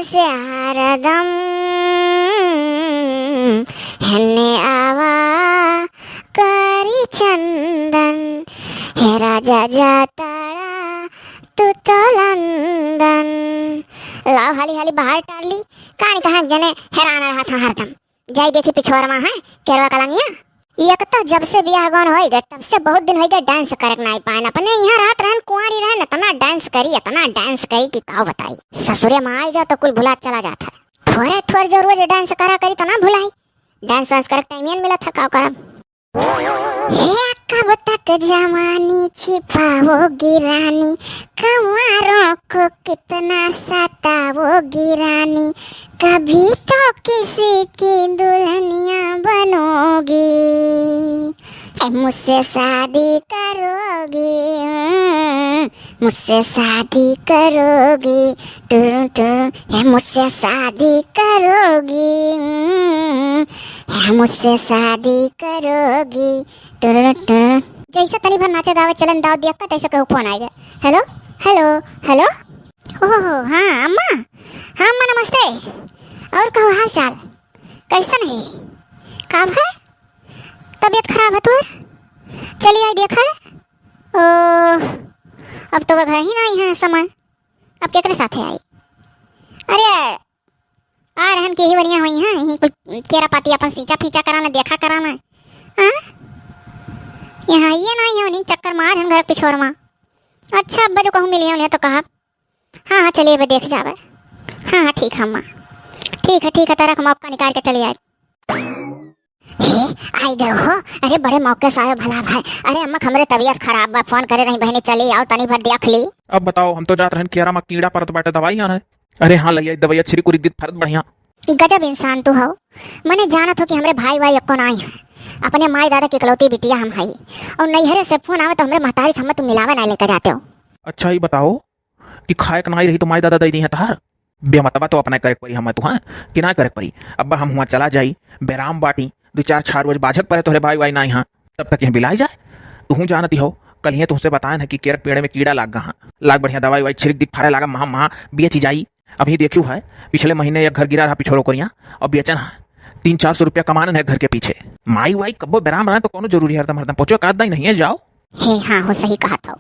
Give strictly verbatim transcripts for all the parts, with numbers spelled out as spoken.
से हरदम हेने आवा करी चंदन, हे राजा जाताड़ा तू तो लंदन। लाओ हाली हाली बाहर टार ली, कानी कहाँ जने हैरान रहा था हरदम। जाई देखी पिछोरमा है, केरवा कलंगिया। एक तो जब से बियाह गौन होई गए, तब से बहुत दिन होई गए dance करे के नाई पाएन। अपने यहाँ रहत रहन, कुंवारी रहन, इतना dance करी, इतना dance करी कि का बताई। ससुरे में आई जा तो कुल भुला चला जात है। थोरे थोर जो रोज dance करा करी तो ना भुलाई। Dance वांस करे के time ही न मिलत है, का करब। हे, कब तक जवानी छिपाओगी रानी, कंवारों को कितना सताओगी रानी, कभी तो किसी की दुल्हनिया बनोगी। ए, मुझसे शादी करोगी, हम्म, मुझसे शादी करोगी, टुरुं टुरुं, ए, मुझसे शादी करोगी, हम्म, ए, मुझसे शादी करोगी, टुरुं टुरुं। जैसे तनी भर नाचे गावे चलन दाव दिया का, तैसे केहू फोन आइगे। हेलो, हेलो, हेलो। ओहो, हाँ, अम्मा। हाँ, अम्मा, नमस्ते। और कहो हाल चाल? कैसन है? का भय? तबीयत खराब है तोर? चली आई देखा। ओ, अब तो वह घर ही नाई है समय। अब केकरे साथे आई? अरे, आ रहन के ही वरिया हुई हैं, यहीं कुल केरा पाती अपन सींचा फींचा कराना, देखा कराना। हाँ? यहाँ ये नाई है, उन्हीं चक्कर मार हन घर पिछोरमा। अच्छा, अब्बा जो कहूँ मिली है, उन्हें तो कहा। हाँ, हाँ, चलिए, अब देख जावे। हाँ, हाँ, ठीक है, अम्मा। ठीक है, ठीक है, तो रख, मौका निकाल के चली आए। हे, आई गए हो? अरे, बड़े मौके से आयो, भला भाई। अरे, अम्मा, हमरे तबीयत खराब बा, फोन करे रही बहनी, चली आओ, तनी भर देख ली। अब बताओ, हम तो जात रहन केरा में कीड़ा परत बाटे, दवाई आना है। अरे हाँ, लइया, दवाई छिड़क उड़क दीत फरत बढ़िया। गजब इंसान तू हो, मने जानत हो कि हमरे भाई वाई एको नाई है, अपने माई दादा के इकलौती बिटिया हम हई, और नैहरे से फोन आवे तो हमरे महतारी से हमें तू मिलावे ना लेकर जाते हो। अच्छा, ये बताओ कि खाए के नाई रही तो माई दादा दे दी है तहार? बेमतबा तो अपना करे के परी हमें तू, हाँ, कि ना करे के परी? अब हम हुआ चला जाई, बेराम बाटी, दो चार छार रोज बाझक परे तोहरे भाई वाई नाई हाँ, तब तक यहाँ बिलाई जाए। तुहूँ जानती हो, कल ही तुमसे बताए न कि केरक पेड़ में कीड़ा लाग गा हाँ, लाग बढ़िया दवाई वाई छिड़क दी, फारे लागा महा महा बेची जाई। अभी देखियो है, पिछले महीने एक घर गिरा रहा पिछोरो कोरिया, और बेचन है, तीन चार सौ रुपया कमानन है घर के पीछे। माई वाई कब्बो बेराम रहे तो कोनो जरूरी हरदम हरदम पहुँचो, काट दाई नहीं है, जाओ। हे, हाँ हो, सही कहा था।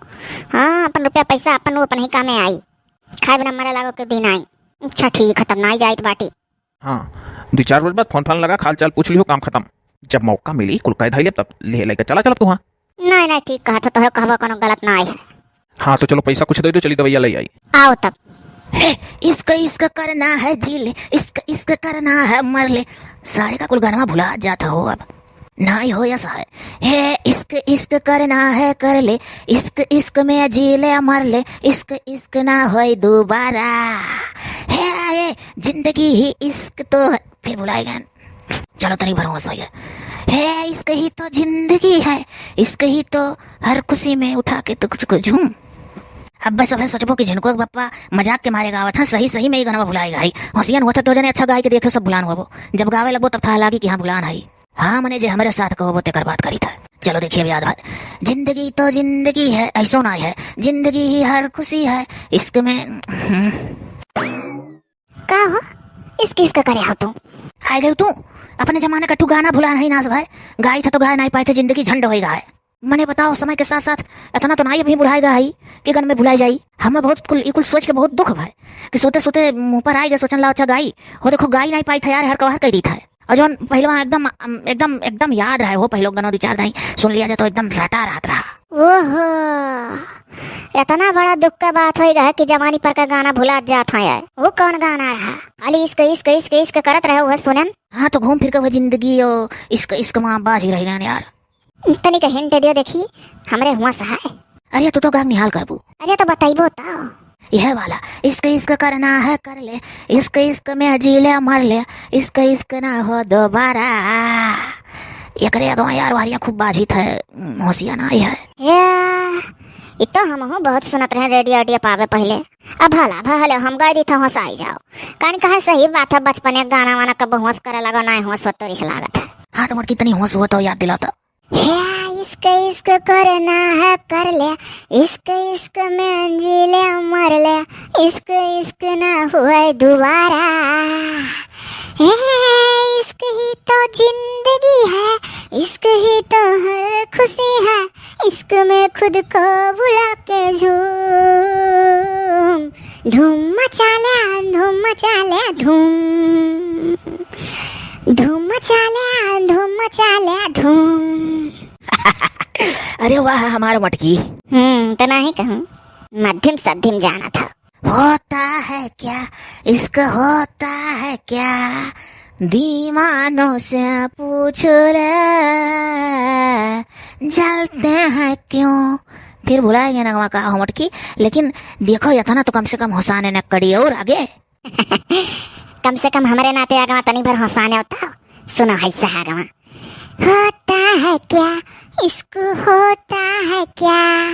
हाँ, अपन रुपया पैसा अपन वो अपन ही कामे आई। खाए बिना मरे लागो के दिन आई। अच्छा, ठीक है, तब नाई जाइत बाटी। हाँ, दो चार रोज बाद फोन फान लगा, हाल चाल पूछ लियो, काम खत्म। जब मौका मिली, कुल कह धइले, तब ले लेके चला चलब तू। हाँ। नहीं, नहीं, ठीक कहा था, तोहरे कहबो कोनो गलत ना आए है। हाँ, तो चलो, पैसा कुछ दे दो, चली दवाइया ले आई। आओ तब। हे, इश्क इश्क करना है जी ले, इश्क इश्क करना है मर ले। सारे का कुल गाना भुला जाता हो अब। नाई हो ऐसा है। हे, इश्क इश्क करना है कर ले, इश्क इश्क में जी ले मर ले, इश्क इश्क ना होए दोबारा। हे, हे, जिंदगी ही इश्क तो है। फिर भुलाए गए। चलो, तनी भर होश होइए। हे, इश्क ही तो जिंदगी है, इश्क ही तो हर खुशी में उठा के तुझको झूम। अब बस अबे सोचबो कि झिनको के बप्पा मजाक के मारे गावत है, सही सही में ये गाना भुलाए गई। होशियान हुआ था तो जने अच्छा गाय के देखे सब भुलान हुआ वो। जब गावे लगबो तब था लागी कि हाँ भुलान है। हाँ, मने जे हमरे साथ कहो वो तेकर बात करी था। चलो देखिए, अब याद बात। जिंदगी तो जिंदगी है, ऐसो ना है। जिंदगी ही हर खुशी है, इश्क में, हम्म। का हो? इश्क इश्क करे हो तू? हाय गयो तू। अपने जमाने का तू गाना भुला नहीं नास भाई। गाई था तो गाय नहीं पाए थे, जिंदगी झंड होई गाय। मने बताओ, समय के साथ साथ इतना तो नाई अभी बुढ़ाएगा है कि गन में भुलाई जाई। हमें बहुत कुल, ई कुल सोच के बहुत दुख भाई कि सोते सोते मुंह पर आए गए, सोचन लाओ अच्छा गाई। हो देखो, गाई नहीं पाई था यार, हर कवार कह दी था। और जौन पहलवा एकदम, एकदम, एकदम याद रहे हो, पहलो गनो दो चार दाई सुन लिया जाए तो एकदम रटा रहत रहा। ओहो, इतना बड़ा दुख का बात होई गया कि जवानी पर का गाना भुला जात है यार। वो कौन गाना रहा? खाली इश्क, इश्क, इश्क, इश्क करत रहे, वह सुनन। हाँ, तो घूम फिर के वह जिंदगी ओ इश्क, इश्क में बाज ही रह गए यार। तनिक hint दियो देखी, हमरे हुआ सहाय। अरे, तू तो गाम निहाल करबू। अरे, तो बताइबो तो। यह वाला, इश्क इश्क करना है कर ले, इश्क इश्क में जी ले मर ले, इश्क इश्क ना हो दोबारा। एकरे अगवा यार वारिया खूब बाजित है, होशिया ना आई है। ए, इ तो हमहू बहुत सुनत रहे रेडियो, रेडियो पावे पहले। अब भला, भले हम गाय दी था, होश आई जाओ। कान कहे सही बात है, बचपने गाना वाना कब होश करे लगो, ना होश हो तोरिस लागत है। हाँ, तो मोटकी तनी होश हो तो याद दिलाता। हे, इश्क इश्क करना है कर ले, इश्क इश्क में जी ले मर ले, इश्क इश्क ना हुए दोबारा। ए, इश्क ही तो जिंदगी है, इश्क ही तो हर खुशी है, इश्क में खुद को भुला के झूम, धूम मचा ले, धूम मचा ले, धूम, धूम मचा ले, धूम मचा ले, धूम। अरे वाह हमार मटकी। हम्म, तो नहीं कहूँ, मध्यम सध्यम जाना था। होता है क्या, इश्क होता है क्या, दीवानों से पूछ ले, जलते हैं क्यों। फिर भुलाए गए नगमा का हो मटकी, लेकिन देखो यतना तो कम से कम हौसाने न कड़ी और आगे। कम से कम हमरे नाते आगवा तनी भर हौसाने होता। सुनो है सहागवा। होता है क्या, इश्क होता है क्या,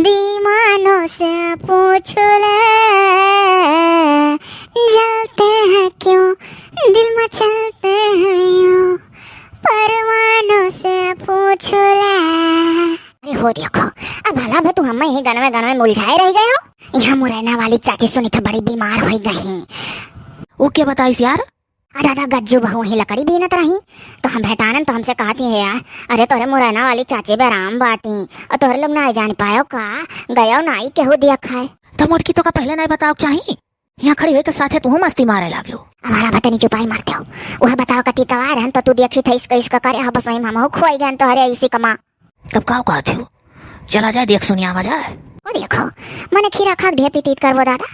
दीवानों से पूछ ले, जलते हैं क्यों, दिल मचलते हैं यूं, परवानों से पूछ ले। अरे हो देखो, अब भला भी तू हमें ही गनवे गनवे मुलझाए रह गए हो। यहाँ मुरैना वाली चाची सुनी तो बड़ी बीमार हो गई। वो क्या बताइस यार? आ दादा, गज्जू बहू ही लकड़ी बीनत रही, तो हम भेटानन तो हमसे कहती है यार, "अरे तोहरे मुरैना वाली चाची बेराम बाटी, और तोहरे लोग नाई जान पायो का, गयो नाई केहू दिया खाए।" तो मोटकी तो का पहले नाई बताओ चाही, यहाँ खड़ी होई के साथे तू मस्ती मारे लाग्यो। हमारा बतनी चुपाई मारते हो, वह बताओ कती तवार हन तो तू देखी था इसका, इसका करे, हाँ बस वही हम हो खोई गए तोहरे इसी कमा। तब का कहत हो? चला जाए, देख सुनिया आवा जाए। ओ देखो, मने खीरा खाक ढेपी तीत करबो दादा।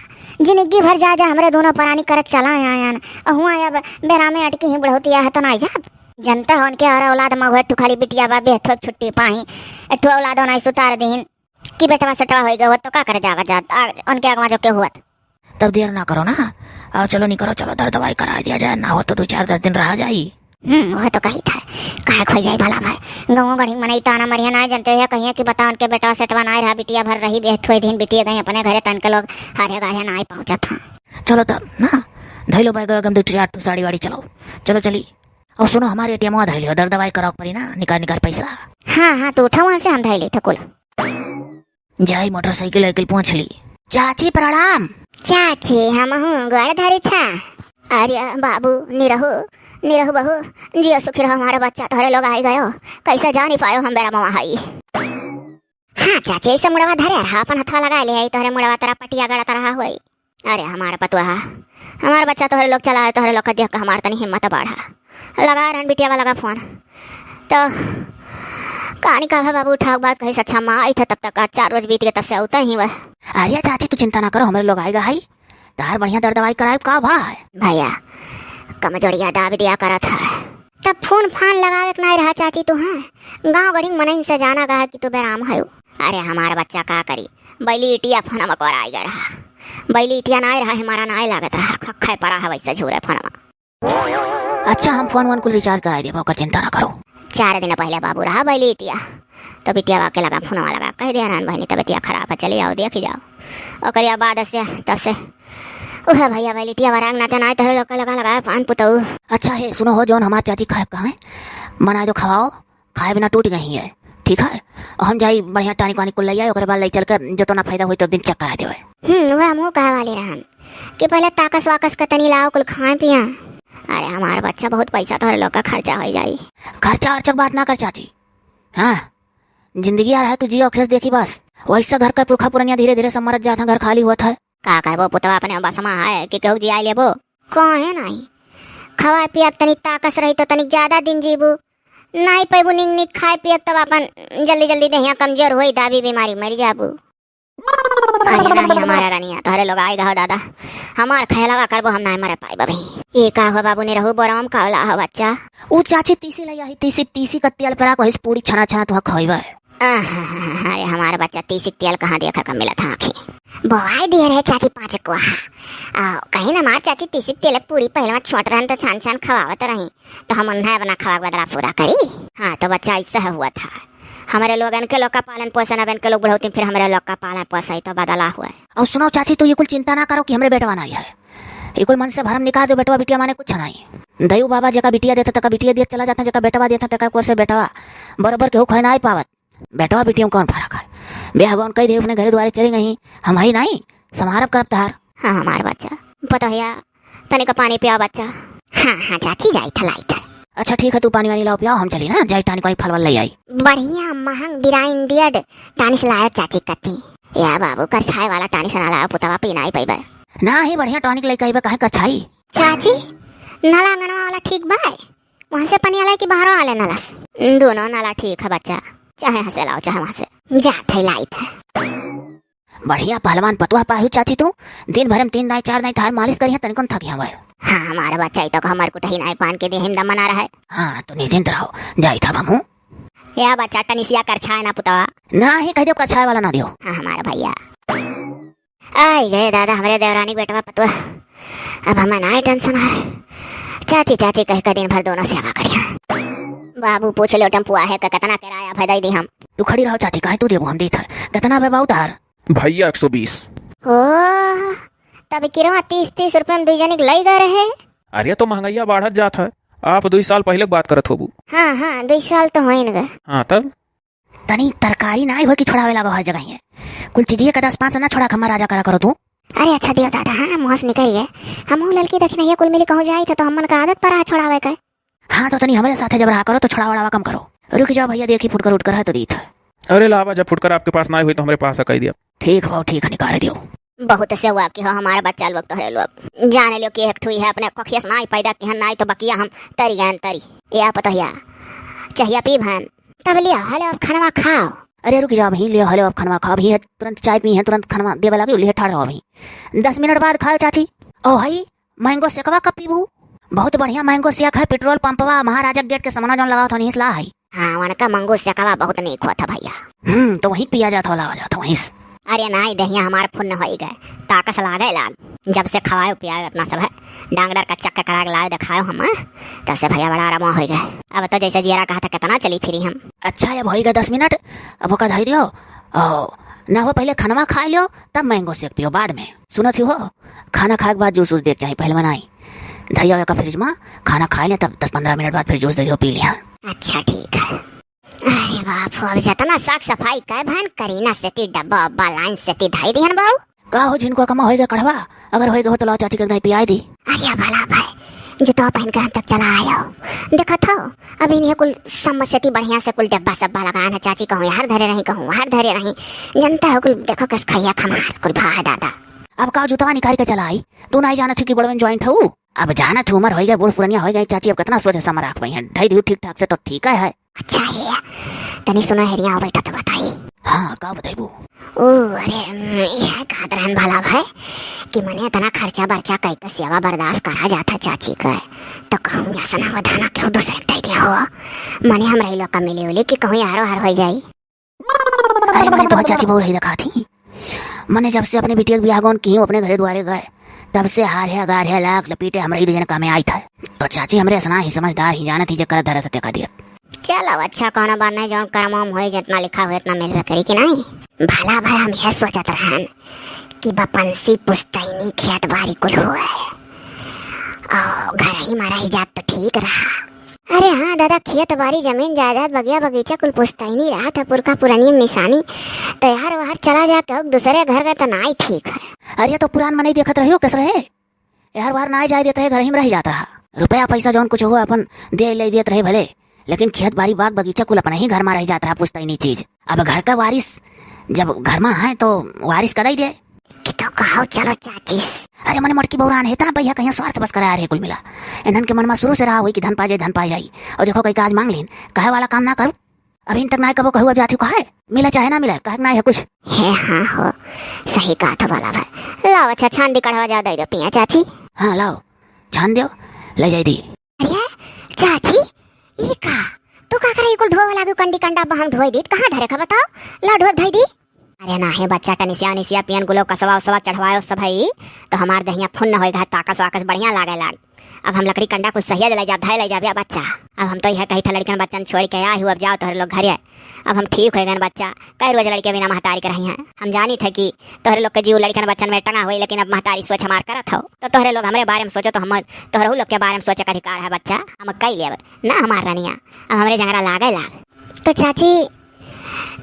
जिंदगी भर जा जा हमरे दोनों परानी करत चला आयन। अहुआ अब बेरामे अटकी ही बुढ़ौतिया है तो नाई जाब। जनता हो उनके और औलाद में हुए ठुखाली बिटिया बा बेथो छुट्टी पाई। एठो औलाद होना सुतार दीन। कि बेटवा सेटवा होई गए तो का करे जावा जात। आ, उनके अगवा जो के हुआ। तब देर ना करो ना, आओ चलो निकरो, चलो दर दवाई करा दिया जाए, ना हो तो दो चार दस दिन रहा जाई। हम्म, वह तो कही था, काहे खोई जाई भला भाई। गाँव गढ़ी मनई ताना मरिया ना जानते हो, कहिए कि बताओ उनके बेटवा सेटवा ना रहा, बिटिया भर रही, बे थोई दिन बिटिया गई अपने घरे, तन के लोग हारे गारे ना पहुँचा था। चलो तब ना, धैलो बैग वैग, हम दो चार ठो साड़ी वाड़ी, चलो, चलो चली। और सुनो, हमारे एटीएम धैलियो, दर दवाई कराओ परी ना, निकाल निकाल पैसा। हाँ, हाँ, तू उठा वहाँ से, हम धैली थे कुल। जाई मोटरसाइकिल वाइकिल पहुँच ली। चाची प्रणाम। चाची, हमहू गोड़ धरी था। अरे बाबू, निरहु, निरहु बहू, जियो सुखी रहो, हमारा बच्चा तोहरे लोग आई गयो। कैसे जानी पायो हम बेरा मवा हई। हाँ चाची, ऐसे मुड़वा धरे रहा, अपन हथवा लगा ले, तोहरे मुड़वा तरह पटिया गड़त रहा होई। अरे हमार पतुआ, हमार बच्चा तोहरे लोग चला है, तोहरे लोग का देख के हमार तनी हिम्मत बढ़ा। लगा रहन बिटिया वाला का फोन, तो कहानी का है बाबू, उठाओ बात कही सच्चा माँ आई था तब तक, आज चार रोज बीत गए तब से उतर ही वह। अरे चाची तू चिंता ना करो, हमारे लोग आएगा है, तार बढ़िया दर दवाई कराए का भा है। भैया कमजोरिया दाब दिया करत है, तब फोन फान लगावे के नाई रहा चाची तू, हाँ गाँव गढ़ी मनइन से जाना गा कि तू बेराम है। अरे हमार बच्चा का करी, बैली इटिया फोन में कोराई गए रहा, बैली इटिया नाई रहा, हमारा नाई लागत रहा, खखे पड़ा है वैसे झूरे फोन में। अच्छा, हम फोन वोन कुल रिचार्ज कराई देबो, ओकर चिंता ना करो। चार दिन पहले बाबू रहा बैली इटिया, तो बिटिया के लगा फोनवा लगा, कह दिया, "रान बहनी तबियतिया खराब है, चली आओ, देखी जाओ।" ओकरिया बाद से, तब से, उहे भैया बैली इटिया वरांग नाचे नाई तोहरे लोग के लगा लगा पान पुतऊ। अच्छा है, सुनो हो, जौन हमार चाची खाए कहाँ है, बनाए दो, खवाओ, खाए बिना टूट गई है, ठीक है? और हम जाई बढ़िया टॉनिक वानिक कुल ले आए, ओकरे बाद ले चल के जो तो ना फायदा होई तो दिन चेक करा देवे। हम्म, वह हमहू कहे वाली रहन कि पहले ताकस वाकस के तनी लाओ कुल खाए पिया। अरे हमार बच्चा बहुत पैसा तोहरे लोग का खर्चा हो जाई। खर्चा अर्चा के बात ना कर चाची, हाँ जिंदगी आ रहा है तू जियो खेस देखी बस। वैसा घर का पुरखा पुरनिया धीरे धीरे सब मरत जात है, घर खाली हुआ था। का करबो पुतवा अपने बसमा है कि केहू जिया लेबो। काहे नहीं खवा पिया तनी ताकस रही तो तनी ज्यादा दिन जीबू। नाई पैबू निक निक खाए पिए तब अपन जल्दी जल्दी देहिया कमजोर होई, दाबी बीमारी मर जाबू। अरे नहीं हमारा रनिया, तोहरे लोग आए गहो दादा, हमार खैलवा करबो, हम नहीं मर पाए अभी। ये का हो बाबू, निरहू बोरवा में कावला हो बच्चा? ऊ चाची तीसी ले आई, तीसी, तीसी का तेल पेरा को हिस पूरी छना छना तो खवाइबा। आहा, अरे हमार बच्चा तीसी तेल कहाँ देखा का मिला था आँखी। बोआई दिए रहे चाची पाँच कोहा। आ, कहीं ना हमार चाची तीसी तेल पूरी पहले में छोट रहन तो छान छान खवावत रही। तो हम उन्हें अपना खवा के बदला पूरा करी। हाँ, तो बच्चा ऐसा हुआ था। हमारे लोग इनके लोग का पालन पोषण, अब इनके लोग बुढ़ौती, फिर हमारे लोग का पालन पोषण, तो बदला हुआ है। और सुनो चाची, तू ये कुल चिंता ना करो कि हमरे बेटवा नहीं है। ये कुल मन से भरम निकाल दो, बेटवा बिटिया माने कुछ नहीं। दयू बाबा जेका बिटिया देता, तेका बिटिया दिया चला जाता, जेका बेटवा देता, तेका कोर से बेटवा। बरोबर केहू खोए नाई पावत। बेटवा बिटिया में कौन फर्क है? ब्याह गौन कई दे, अपने घरे द्वारे चली गई। हम हई नाई, समारब करब तहार। हाँ, हमार बच्चा। पतोहिया, तनिक पानी पियाओ बच्चा। हाँ, हाँ, चाची, जाई था, लाई था। अच्छा, ठीक है, तू पानी वानी लाओ, पियाओ, हम चली ना, जाई टानिक वानी फल वल ले आई। बढ़िया महंग ब्रांडेड टानिस लायो चाची कती। या बाबू, करछाए वाला टानिस ना लायो, पुतवा पी नाई पइबे। ना ही बढ़िया टॉनिक लेके आइबे, काहे करछाई? चाची, नला आंगनवा वाला ठीक बा? वहाँ से पनिया लाई कि बाहरो वाले नला से? दोनों नला ठीक है बच्चा, चाहे यहाँ से लाओ, चाहे वहाँ से। जात है, लाइत है। बढ़िया पहलवान पतुआ पाहु चाची तू, दिन भर में तीन दाई चार दाई थार मालिश करिया, तनिको न थकिया भाई। हाँ, हमारा बच्चा ही तो हमार कुटही नाई पान के देह में दम बना रहा है। हाँ, तो निश्चिंत रहो, जाई था हमहू। या बच्चा टनिसिया करछाए ना पुतवा। ना ही कह दियो करछाए वाला ना दियो। हाँ, हमारा भैया। आई गए दादा, हमरे देवरानी के बेटवा पतुआ। अब हमें नाई टेंशन है। चाची, चाची कह के दिन भर दोनों सेवा करिया। बाबू पूछ लो टेम्पुआ है के कितना किराया भे दे दी हम। तू खड़ी रहो चाची, काहे तू देबू, हम देत है। कितना बे बाऊ तार? भैया, एक सौ बीस। ओ, तब किरवा तीस, तीस रुपया में दुई जनिक लई गए रहे। अरे, तो महंगाइया बढ़त जात है। आप दुई साल पहिले के बात करत होबू। हाँ, हाँ, दुई साल तो होइन गए। हाँ, तब? तनी तरकारी नाई हो कि छोड़ावे लागो हर जगह है। कुल चीजिए का दस पाँच ना छोड़ा, खम्मा राजा करा करो तू। अरे अच्छा दियो दादा, हाँ, मुँह से निकल गए। हमहू ललकी दखिनैया कुल मिली कहूँ जाई थे, तो हमन का आदत परा है छोड़ावे के। हाँ, तो तनी हमरे साथे जब रहा करो, तो छोड़ा वड़ावा कम करो। रुक जाओ भैया, देखी फुटकर उठकर है तो दीत है। अरे लावा, जब फुटकर आपके पास ना हुई, तो हमरे पास है, कह दिया। ठीक हो, ठीक है, निकाल दियो। बहुत से हुआ कि हो हमारे बच्चा लोग, तोहरे लोग। जाने लियो कि एक ठुई है, अपने कोखिया से नाई पैदा किहन, नाई तो बकिया हम तरी गए तरी। या पतोहिया, चहिया पी भन, तब लियो, हलो अब खनवा खाओ। अरे रुक जाओ अभी, लियो, हलो अब खनवा खाओ। अभी है, तुरंत चाय पी है, तुरंत खनवा देवे लागी, लिहे ठाड़ रहो अभी। दस मिनट बाद खाओ चाची। ओ भाई, मैंगो सेकवा कब पीबू? बहुत बढ़िया मैंगो सेक है, पेट्रोल पंपवा, महाराजा गेट के सामने जौन लगावत हो, निहिस ला है। हाँ, उनका मैंगो सेकवा बहुत नीक होत है भैया। हम्म, तो वहीं पिया जात हो, लावा जात हो वहीं से। अरे नाई, देहिया हमार फुन्न होई गए, ताकस लागे लाग। जब से खवायो पियायो इतना सब है, डॉक्टर का चेक करा के लायो देखायो हम, तब से भैया बड़ा आराम होई गए। अब तो जैसे जियरा कहा था, कितना चली फिरी हम। अच्छा, अब होई गए दस मिनट, अब ओका धई दियो। ओ, ना हो, पहले खनवा खा लियो, तब मैंगो सेक पियो बाद में। सुनत ही हो, खाना खाए के बाद जूस वूस देख चाही, पहले बनाई। धैया का फ्रिज में, खाना खाए ले, तब दस पन्द्रह मिनट बाद फिर जूस दे दियो, पी लिया। अच्छा, ठीक है। अरे बाप हो, अब जतना साफ सफाई कहे भन, करीना सेती डब्बा उब्बा लाइन सेती धई दिहन बाऊ। का हो झिनको कमा होइगा कढ़वा? अगर होइगा हो तो लाओ चाची के नहीं पियाई दी। अरे भला भाई, जूतवा पहन के हम तक चला आयो। देखत हो, अब इन्हें कुल सम्मत सेती बढ़िया से कुल डब्बा सब्बा लगान है चाची, कहूँ यार धरे रही, कहूँ यार धरे रही। जनता हो कुल, देखो कस खैया खमार कुल भा है दादा। अब का जूतवा निकाल के चला आई? तू नहीं जानत ही कि गोड़वन ज्वाइंट हऊ? अब जानत ही उमर होइगा, बूढ़ पुरनिया होइगा चाची, अब कितना सोझे समर आँख बई हैं, ढई दिहू ठीक ठाक से तो ठीक है। अच्छा है, तनी सुनो हेरिया, आओ बैठा तो बताई। हाँ, का बताइबू? ओ, अरे, उम, यह कहत रहन भला भाई कि मने इतना खर्चा बर्चा कई के सेवा बर्दाश्त करा जाता चाची के, तो कहूँ या सना वो धाना केहू दूसरे के दे दे हो, मने हमरा ई लोग का मिली उली कि कहूँ यारो हार होई जाई। अरे, मने तो चाची बहुत रही दिखात ही। मने जब से अपने बिटिया के बियाह गौन की हूँ, अपने घरे द्वारे गए, तब से हार है, गार है, लाख लपीटे हमरा ही दू जने कामे आई था। तो चाची हमरे असना ही समझदार ही, जानत ही जे करत धरत हत्या कर दिया। चलो अच्छा, कौनो बात नहीं, जौन करम हम होई, जितना लिखा हुए इतना मिलबे करी कि नहीं। भला भाई हम यह सोचत रहन कि बपंसी पुस्तैनी खेत बारी कुल हुए और घर ही में रही जात तो ठीक रहा। अरे हाँ दादा, खेत बारी, जमीन जायदाद, बगिया बगीचा कुल पुश्तैनी रहत है, पुरखा पुरनिया के निशानी। तो यार वहर चला जाके अब दूसरे घर गए तो नाई ठीक है। अरे तो पुरान मनई देखत रहियो कस रहे, यार वहर नाई जाए देत रहे, घर ही में रह जात रहा। रुपया पैसा जौन कुछ हो अपन दे ले देत रहे भले, लेकिन खेत बारी बाग बगीचा कुल अपने ही घर में रह जात रहा, पुश्तैनी चीज। अब घर का वारिस जब घर में है तो वारिस कदाई दे। कि तो कहो चलो चाची। अरे मने मटकी बौरान है, ता भैया कहीं स्वार्थ बस करा रहे कुल मिला। इन्हन के मन में शुरू से रहा हुई कि धन पा जाई, धन पा जाई। और देखो कई काज मांग लेन, कहे वाला काम ना करू। अभी तक ना कबो कहू, अब जाती कहे, मिला चाहे ना मिला, कहे ना है कुछ। हे हाँ हो, सही कहा था भला भाई। लाओ अच्छा छान दी कढ़वा, जा दे दो पिया चाची। हाँ लाओ, छान दो, ले जाई दी। अरे चाची, ई का? तू का करे कुल ढोवे लागू कंडी कंडा बहम ढोई दीत, कहाँ धरे का बताओ? ला ढो धई दी। अरे ना हे बच्चा, टनिसिया निसिया पियन गुलो कसवा उसवा चढ़वायो सब है, तो हमार दहिया फुन्न होई गा, ताकस वाकस बढ़िया लागे लाग। अब हम लकड़ी कंडा कुछ सहिया ले जाब, धै ले जाब या बच्चा। अब हम तो यह कही था लड़कन बच्चन छोड़ के आए हो, अब जाओ तोहरे लोग घरे। अब हम ठीक होइ गए बच्चा, कई रोज लड़के बिना महतारी के रही हैं। हम जानी थे कि तोहरे लोग के जीव लड़कन बच्चन में टंगा होई, लेकिन अब महतारी सोच हमार करत हो, तो तोहरे लोग हमरे बारे में सोचो, तो हम तोहरहू लोग के बारे में सोचे का अधिकार है बच्चा, हम कई लेब ना हमार रनिया, अब हमरे जंगरा लागे लाग। तो चाची,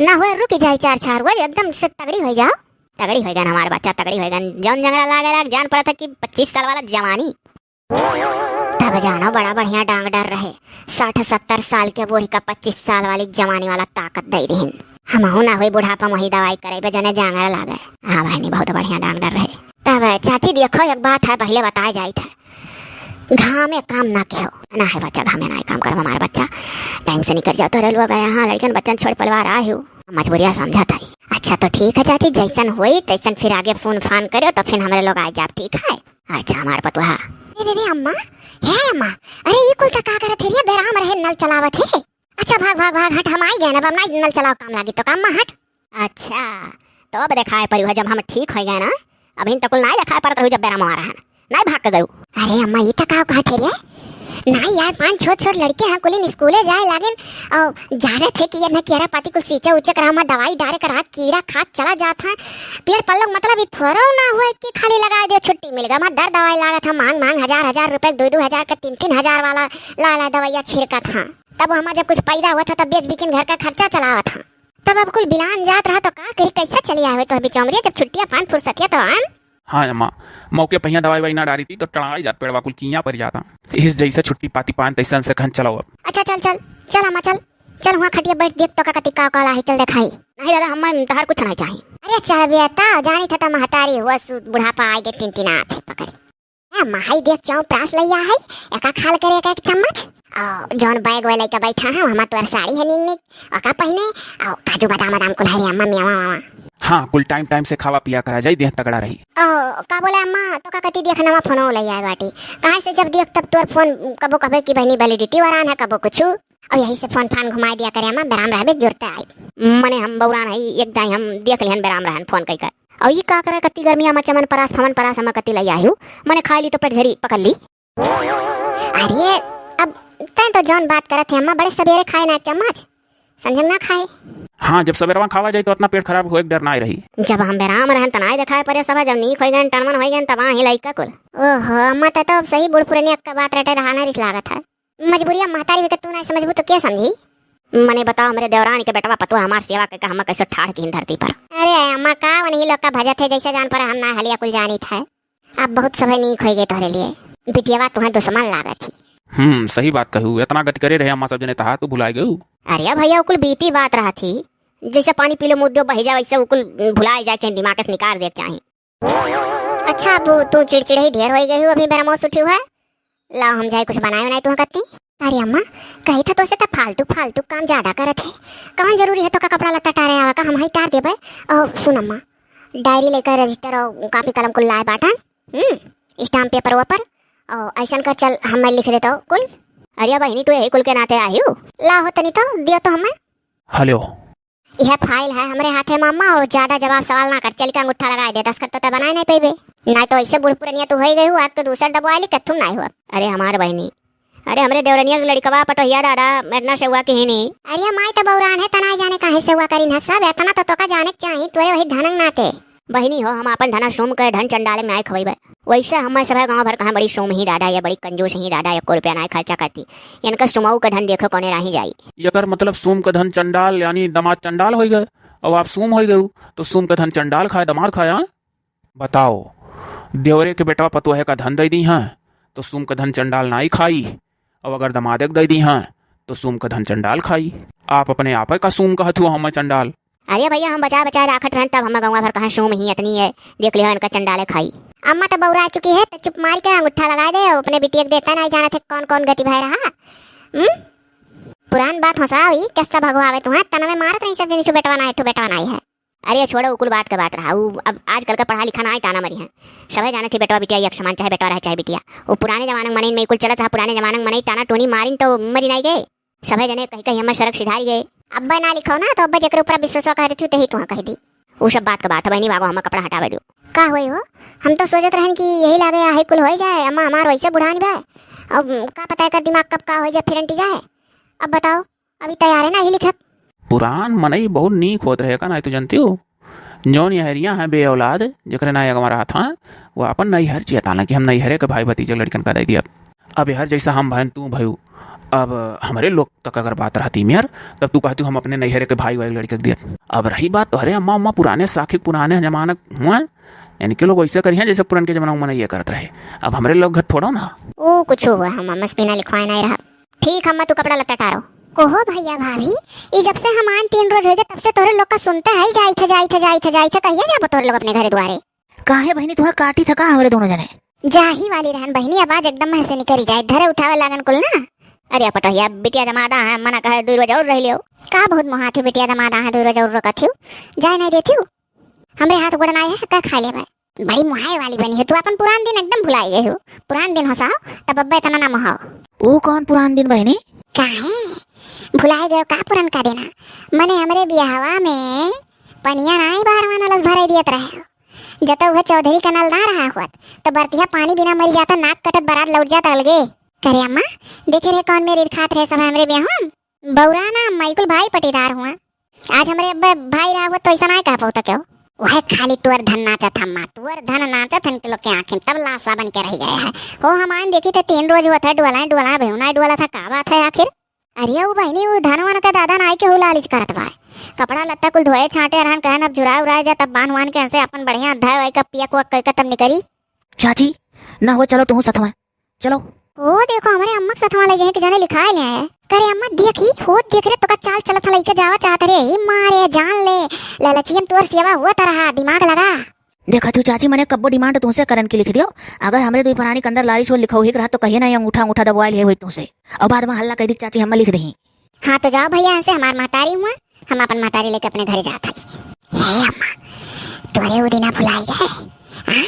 ना हुए रुक जाए चार चार रोज, एकदम से तगड़ी हो जाओ। तगड़ी हो गन हमार बच्चा, तगड़ी हो गन। जौन जंगरा लागे लाग, जान पड़ा था कि पच्चीस साल वाला जवानी। तब जानो बड़ा बढ़िया डांग डर रहे, साठ सत्तर साल के बूढ़ी का पच्चीस साल वाली जवानी वाला ताकत दे दिहिन। हमहू ना हुई बुढ़ापा में वही दवाई करेबे जने जांगर लागे। हाँ बहनी, बहुत बढ़िया डांग डर रहे। तब चाची देखो, एक बात है, पहले बताए जाइत है, घामे काम ना केहो। ना है बच्चा, घामे ना काम करो हमार बच्चा, टाइम से निकल जाओ। तोहरे लोग आए, हाँ, लड़कन बच्चन छोड़ परिवार आए हो, मजबूरिया समझत है। अच्छा तो ठीक है चाची, जैसन होई तैसन फिर आगे फोन फान करो तो फिर हमरे लोग आ जाब, ठीक है? अच्छा हमार पतोहा। अरे रे अम्मा, हे अम्मा, अरे ई कुल त का करत है रे, बेराम रहे नल चलावत है। अच्छा भाग भाग भाग, हट, हम आई गए ना, अब ना नल चलाओ काम लागी तो काम मा हट। अच्छा, तो अब देखाए पड़ी हुआ जब हम ठीक हो गए ना, अभी तो कुल नाई देखाए पड़त रहू जब बेराम हमारा है, नाई भाग के गयू। अरे अम्मा, ई त का कहत है रे? नाई यार, पांच छोट छोट लड़के हैं, कुलिन स्कूले जाए लागेन, और जाने थे कि ये न केरा पाती कुल सींचे उचे करा, हमार दवाई डारे करा, कीड़ा खात चला जात है। पेड़ पल्लों मतलब ई थोड़ो ना हुआ कि खाली लगाए दे, छुट्टी मिल गया, हमार दर दवाई लागत है, मांग मांग हजार हजार रुपए, दो दो हजार का, तीन तीन हजार वाला ला ला दवाइया छिड़कत है। तब हमार जब कुछ पैदा हुआ था तब बेच बिकिन घर का खर्चा चलावत है। तब अब कुल बिलान जात रहा तो का करी, कैसे चली आवे तो बिचौमरिया, जब छुट्टिया पान फुर्सतिया तो आन। हाँ अम्मा, मौके पहिया दवाई वाई ना डारी थी तो टड़ाई जात पेड़वा कुल किया पर जाता। इस जैसे छुट्टी पाती पान तैसे से कहन चलाओ अब। अच्छा चल चल, चल अम्मा चल, चल हुआ खटिया बैठ, देख तो का कति का काला है, चल देखाई। नहीं दादा, हम तहार कुछ नहीं चाही। अरे चल बेटा, जानी था महतारी हुआ सु-, बुढ़ापा आए के टिनटिनात है पकड़ी। ए माई देख, चौंपरास लइया है, एका खाल करे एक एक चम्मच। और जौन बैग वे लइके बैठा है, हमा तोर साड़ी है नीक नीक, ओका पहिने, और काजू बादाम वादाम कुल है रे अम्मा, मेवा वावा। हाँ, कुल टाइम टाइम से खावा पिया करा जाई, देह तगड़ा रही। ओ, का बोले अम्मा, तो का कती देख नवा फोनो लइ आए बाटी। कहाँ से जब देख तब तोर फोन कबो कबे की बहनी वैलिडिटी वरान है, कबो कुछ। और यही से फोन फान घुमाए दिया करे अम्मा, बेराम रहबे जुरते आई। मने हम बौरान है, एक दाई हम देख लिहन बेराम रहन फोन कई कर। और ये का करे, कत्ती गर्मिया में चमन परास, फमन परास हम कत्ती लई आयु। मने खाई ली तो पेट झरी पकड़ ली। अरे, अब तैं तो जौन बात करत है अम्मा, बड़े सवेरे खाए ना एक चम्मच, संझम ना खाए। हाँ, जब सवेरवा खावा जाए तो इतना पेट खराब होए के डर ना रही। जब हम बेराम रहन त नाय देखाए परे सब, जब नीक होई गए, टनमन होई गए, तब आही लइका कुल। ओहो, अम्मा, तै तो अब सही बूढ़ पुरनिया के बात रटे रहा ना रिस लागत है। मजबूरिया महतारी के तू ना समझबू तो के समझी? मने बताओ, हमरे देवरानी के बेटवा पतोह हमार सेवा कइके हम कैसे ठाढ़ किहिन धरती पर। अरे अम्मा, का वनही लोग का भजत है, जैसे जान पर हम ना हलिया कुल जानित है। अब बहुत सभे नीक होई गए तोहरे लिए। बिटियावा तुहें दुश्मन लागत ही। हम्म, सही बात कहू। इतना गति करे रहे अम्मा सब जने तहा तू भुलाए गऊ। अरे भैया, उ कुल बीती बात रहा थी। जैसे पानी पी लो मुद्दो बही जाए, वैसे उ कुल भुलाए जाए, चाहे दिमाग से निकाल दे चाहे। अच्छा, अब तू चिड़चिड़ही ढेर होई गई हो, अभी बेरा मौस उठी है। लाओ, हम जाए कुछ बनाए उनाए तुह कत्ती। अरे अम्मा, कही था तो से तो फालतू, फालतू काम ज्यादा करत है। कौन जरूरी है तो का कपड़ा लत्ता टारे आवा का, हम ही टार देबे। और सुन अम्मा, डायरी लेकर रजिस्टर और कॉपी कलम कुल लाए बाटन। हम्म, स्टाम्प पेपर वेपर। और ऐसन कर चल, हम लिख देता हूँ कुल। अरे बहिनी, तू यही कुल के नाते आई हो? लाओ हो तनी तो, दियो तो हमें। हेलो। यह फाइल है हमरे हाथे मामा, और ज्यादा जवाब सवाल ना कर, चल के अंगूठा लगाए दे, दस्तखत तो तै बनाए नहीं पेबे। नहीं तो ऐसे बूढ़ पुरनिया तू होई गई हो, आग तो दूसर दबवाए ली, कत्थुम नहीं हो। अरे हमार बहिनी, अरे हमरे देवरनिया के लड़कवा पटोहिया दादा, मेरना से हुआ कि ही नहीं। अरे माई तो बौरान है, तना जाने काहे से हुआ करीन है सब, इतना तो तोका जाने के चाही, तोरे वही धनंग नाते। बहिनी हो, हम आपन धना सोम के धन चंडाले के नाय खवैबे। वैसे हमें सभे गांव भर कहाँ बड़ी सोम ही दादा या बड़ी कंजूस ही दादा, एको रुपया नाय खर्चा करती। इनका सुमाऊ का धन देखो कौने राही जाई। एकर मतलब सोम का धन चंडाल यानी दमाद चंडाल होई गए। अब आप सोम होई गए, तो सोम का धन चंडाल खाए, दमाद खाए, हाँ? बताओ, देवरे के बेटवा पतोहे का धन दे दी हैं, तो सोम का धन चंडाल नाई खाई, और अगर दमादे के दे दी हैं, तो सोम का धन चंडाल खाई। आप अपने आप का सोम कहत हुआ, हमें चंडाल। अरे भैया, हम बचा बचा राखत रहन, तब हम गौवा भर कहाँ सोम ही इतनी है, देख लियो इनका चंडाले खाई। अम्मा तो बौरा चुकी है, तो चुप मार के अंगूठा लगा दे, अपने बिटिया के देता नहीं जाना थे कौन कौन गति भय रहा। हम्म? पुरान बात हंसाओ ही, कैसा भगवावे तुम्हें, तनवे मारत रही सब दिन, इशु बेटवा ना है, ठू बेटवा नहीं है। अरे छोड़ो, उ कुल बात का बात रहा। उ अब आजकल का पढ़ा लिखा ना आए, ताना मरी हैं। सभे जाने थे बेटवा बिटिया एक समान, चाहे बेटवा रहे चाहे बिटिया। उ पुराने जमाने में मनई में कुल चलत रहा, पुराने जमाने में मनई टाना टूनी मारिन तो मरी नहीं गए। सभे जने कहीं कहीं हमें सड़क सिधारी गए। अब्बे ना लिखो ना, तो अब्बे जेकरे ऊपर विश्वास कर देती, तेही तुहाँ कह दी। उ सब बात का बात है बहनी, बाबू हमें कपड़ा हटावे दो। का होई हो? हम तो सोचत रहन कि यही लागे आहे कुल होई जाए, अम्मा हमार वैसे बुढ़ान बा, अब का पता एकर दिमाग कब का होइ जाए, फिर अंटी जाए। अब बताओ, अभी तैयार है ना ही लिखत। पुरान मनई बहुत नीक होत रहे का, नाहीं तो जानती हो, जौन यहरिया है बे औलाद, जेकरे नाई अगवा रहत हैं, वो अपन नैहर चियताना कि हम नैहरे के भाई भतीजे लड़कन का दे दिया। अब यार, जैसा हम भयन तू भयू, अब हमरे लोग तक अगर बात रहती मेर, तब तू कहती हम अपने नैहरे के भाई वाली लड़के के दिया। अब रही बात तोहरे अम्मा उम्मा पुराने साखी पुराने जमाना हुआ, इनके लोग वैसे करिहैं जैसे पुरनके जमाना में ये करत रहे। अब हमरे लोग घर थोड़ो ना। ओ कुछ हुआ, हम अम्मा से बिना लिखवाए नहीं रहा। ठीक अम्मा, तू कपड़ा लत्ता टारो। ओहो भैया भाभी, ई जब से हम आन तीन रोज होइ गए, तब से तोहरे लोग का सुनते है, जाइत है, जाइत है, जाइत है, जाइत है, कहिया जाबो तोहरे लोग अपने घरे दुआरे? काहे बहिनी, तुहर काटी थका हमरे दोनों जने? जाही वाली रहन बहिनी, अब आज एकदम मुँह से निकरी जाए, धरे उठावे लागन कुल ना। अरे पटोहिया, बिटिया दमादा है, मना कहे दुइ रोज और रह लियो। का बहुत मोहात हो बिटिया दमादा है, दुइ रोज और रोकत हो, जाए नहीं देती हो। हमरे हाथ गोड़ ना आए है, का खा लेबे? बड़ी मोहाए वाली बनी हो तू, अपन पुरान दिन एकदम भुलाई गए हो। पुरान दिन होसा हो, तब अब्बे इतना ना मोहाओ। वो कौन पुरान दिन बहिनी? काहे? भुलाई गए का पुरन का दिन? मने हमरे बियाहवा में पनिया नाई बाहरवा नलस भराई दियत रहे हो। जब तो वह चौधरी का नल ना रहा हुआ, तो बरतिया पानी बिना मरी जाता, नाक कटत बारात लौट जाता अलगे। करे अम्मा, देखे रहे कौन मेरी खात रहे सब हमरे बियाहवा में। बौरा ना, माइकुल भाई पटीदार हुआ। आज हमरे अब्बे भाई रहा हुआ तो ऐसा नाई कह पाता क्यों? वह खाली तुअर धन नाचत अम्मा, तुअर धन नाचत इनके लोग के आँखी में, तब लाशा बन के रह गए हैं। हो हम आन देखी थे तीन रोज हुआ था, डोला डोला भेवना डोला था, का बात है आखिर? अरे वो बहिनी, वो धन वन के दादा नाई के हु लालिच करत बा। कपड़ा लत्ता कुल धोए छांटे रहन, कहन अब झुराए उराए जा, तब बान वान के हंसे अपन बढ़िया धय वही का पिया कुआ कह के तब निकरी। चाची, ना हो, चलो तुहू सथवा, चलो। ओ देखो, हमरे अम्मा के सथवा ले जाए के जने लिखाए ले आए। करे अम्मा, देख ही, हो देख रे, तोका चाल चलत हलाई के जावा चाहत रे, ही मारे जान ले, ललचियन तोर सेवा हुआ तरहा, दिमाग लगा। देखा तू चाची, मने कब्बो demand तुमसे करन की लिख दियो। अगर हमरे दुई परानी के अंदर लालिच वो लिखो ही रहा तो कहिए ना, ये अंगूठा, अंगूठा दबवाए लिए हुई तुमसे। और बाद में हल्ला कह दी चाची, हम लिख दही। हाँ तो जाओ भैया, यहाँ से हमार महतारी हुआ, हम अपन महतारी लेके अपने घरे जात हई। हे अम्मा, तोरे वो दिना भुलाई गए, हाँ?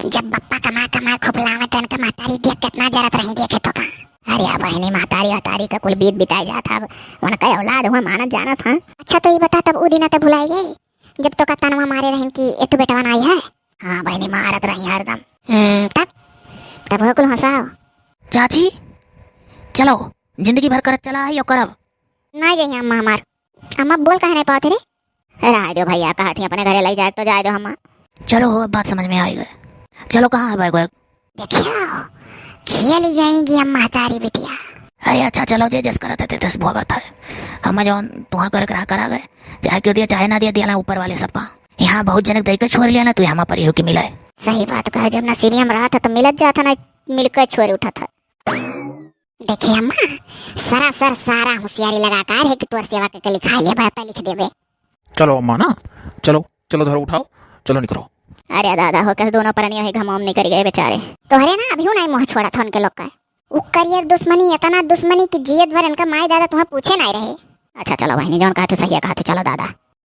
जब बप्पा कमा कमा खुपलावे तो उनका महतारी देख कितना जरत रही देखे तो का। अरे अब बहिनी, महतारी अतारी का कुल बीत बिताए जात, अब उनका औलाद हुआ मानत जानत, हाँ? अच्छा तो ये बता, तब वो दिना तो भुलाई गए जब तोका तनवा मारे रहिन कि एक बेटवा नाई है? हाँ बहिनी, मारत रही हरदम। हम्म, तब? तब हो कुल हंसाओ। चाची, चलो, जिंदगी भर करत चला है यो करब। नाई जाइए अम्मा हमार। अम्मा बोल काहे नाई पावत रे? राय दो भैया, कहत ही अपने घरे लई जाए तो जाए दो अम्मा। चलो हो, अब बात समझ में आई गए। चलो, कहाँ है बैग वैग? देखियो, खेल जाएंगी हम महतारी बिटिया। अरे अच्छा, चलो, जे जस करत है, ते तस भोगत है। हमें जौन तुहाँ करे के रहा, करा गए। चाहे क्यों दिया, चाहे ना दिया, दिया ना ऊपर वाले सबका। यहाँ बहुत जनक दई के छोड़ लिया ना, तू यहाँ पर इहो की मिला है। सही बात कहे, जब नसीबिया में रहा था तो मिलत जात था, ना मिल के छोड़ उठा था। देखिए अम्मा, सरासर सारा होशियारी लगातार है कि तोर सेवा करके लिखा ले, भाई, लिख देबे। चलो अम्मा ना, चलो, चलो धरो उठाओ, चलो निकलो। अरे दादा हो, कस दोनों परनिया ही घमाम निकल गए बेचारे। तोहरे ना अभी नहीं मुँह छोड़ा था उनके लोग का। उ करियर दुश्मनी, इतना दुश्मनी कि जियत भर इनका माई दादा तुम्हें पूछे नहीं रहे। अच्छा चलो बहिनी, जौन कहते सही है कहते, चलो दादा।